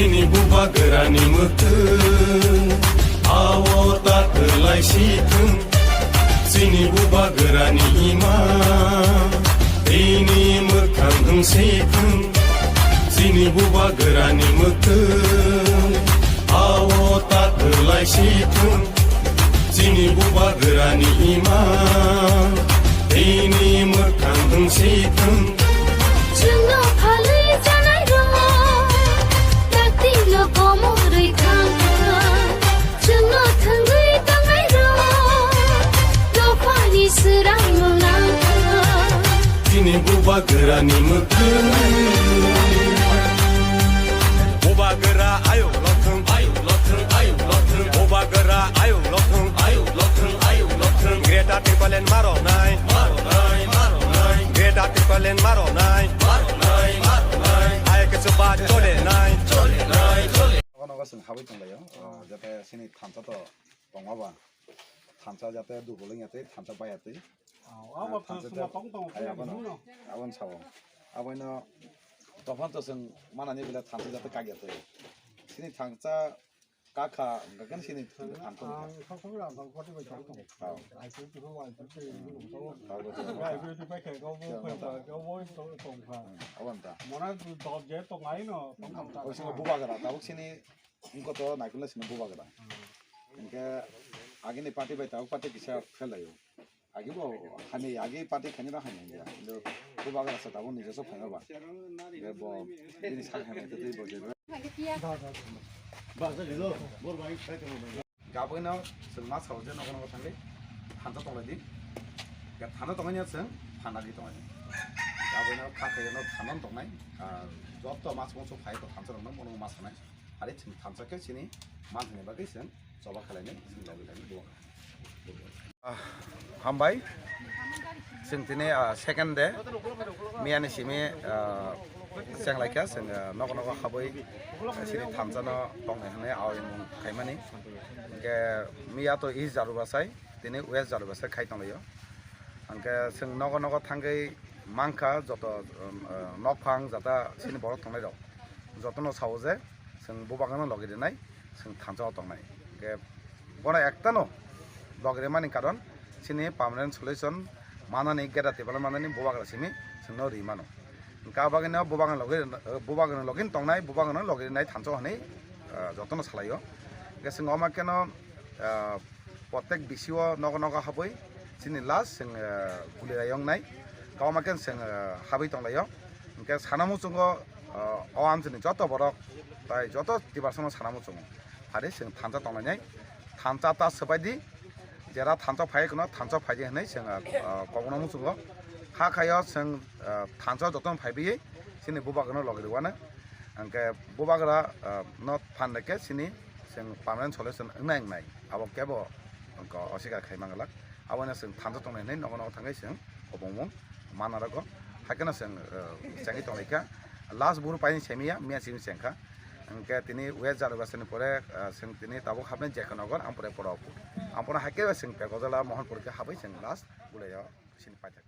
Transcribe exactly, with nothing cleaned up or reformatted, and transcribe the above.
Chini bubagrani mwkhwng, ao ta kwlai si thung. Chini bubagrani ima, tini mwkhang wng si thung. Chini bubagrani mwkhwng, ao ta kwlai si thung. Chini bubagrani ima, tini mwkhang wng si thung. Chwngno phalwi janai rok, takti lo komorwi thang thang. Chwngno thwngwi tangnai rok, dophani swrang mwnang thang. Chini bubagrani mwkhwng. Bubagra ayuk lothwng, ayuk lothwng, ayuk lothwng. Bubagra ayuk lothwng, ayuk lothwng, ayuk lothwng. Greater Tipraland maronai, maronai, maronai. Greater Tipraland maronai, maronai, maronai. Ayuk kesu ba cholenai, cholenai, cholenai. Nogo nogo chwng habwi tonglaio, ah, jate chini thansa to tongma ba. Thansa jate dubol wngya twi, thansa baya twi. Ah, abo thansa suma tong tong, abon sao. Aboino tophan to chwng manani bile thansa jate kagya twi. Chini thansa kakha, hwnkhe chini thansa. Abon ta. Mona dot je tongnai no, tong tong ta. Oiso bubagra, tabuk chini wngkha to naikolna sini bubagra. Hwnkhe agini party bai tabuk party kisa fail laio. Agi bo hani agi party khaina da hani ya. Kintu bubagra sa tabuk nijesa phaima ba. Hwnkhe bo bini sak hamya twi bo je. Ba sa dilo, bor bai sai tong. Gabwino chwng ma sao je nogo nogo thangwi thansa tonglai di. Hwnkhe thansa tongwi no chwng phanagwi tonglai di. Gabwino kha khaio no thansa tongnai. Ah, joto ma song song phai to thansa rok no bono ma sanai. Hari chwng thansa khe chini manthani bagwi chwng choba khlainai chwng logi lainai bo. Ah, hambai. Chwng tini, ah, second day. Miyani simi, ah, chenglaikha chwng, ah, nogo nogo habwi, ah, chini thansa no tongnai hwnwi awi mung khaimani. Hwnkhe miya to East Jalubasai, tini West Jalubasai khai tonglaio. Hwnkhe chwng nogo nogo thangwi mankha joto, um, ah, nokphang jata chini borok tongnai rok. Jotono sao je, chwng bubagrano logi rinai, chwng thansa o tongnai. Hwnkhe bono ektano logi rimani karon chini permanent solution manani, Greater Tipraland manani bubagra simi chwngno ri mano. Hwnkhe abo bagwino bubagrano logi rin-, bubagrano logi tongnai, bubagrano logi rinai thansa o hwnwi, ah, jotono salaio. Hwnkhe chwng omo kheno, ah, Protek bisio nogo nogo habwi chini last chwng, eh, gulirayong nai. Kwbangma khe chwng, eh, habwi tonglaio. Hwnkhe sana muchungo, eh, o amchini joto borok tai joto tiprasano sana muchungo. Phari chwng thansa tonglainai. Thansa ta swbai di. Jera thansa phai kheno thansa phai di hwnwi chwng, eh, eh, kokno muchungo. Hakhaio chwng, eh, thansa jotono phaibiwi chini bubagrano logi rwano. Hwnkhe bubagra, eh, no phan rwkhe chini chwng permanent solution wngnai wngnai. Abo kebo wngkha oswikar khai manglak. Abono chwng thansa tongnai hwnwi nogo nogo thangwi chwng kobongmung manna rwgo. Haikhe no chwng, eh, chengwi tonglaikha. Last buru paini semiya, miya simi chengkha. Hwnkhe tini West Jalubasani pore, eh, chwng tini tabuk habnai J K Nagar, ampore Porapur. Ampore haikhe chwng Pekojala Mohanpur khe habwi chwng last bulaio sini paithak.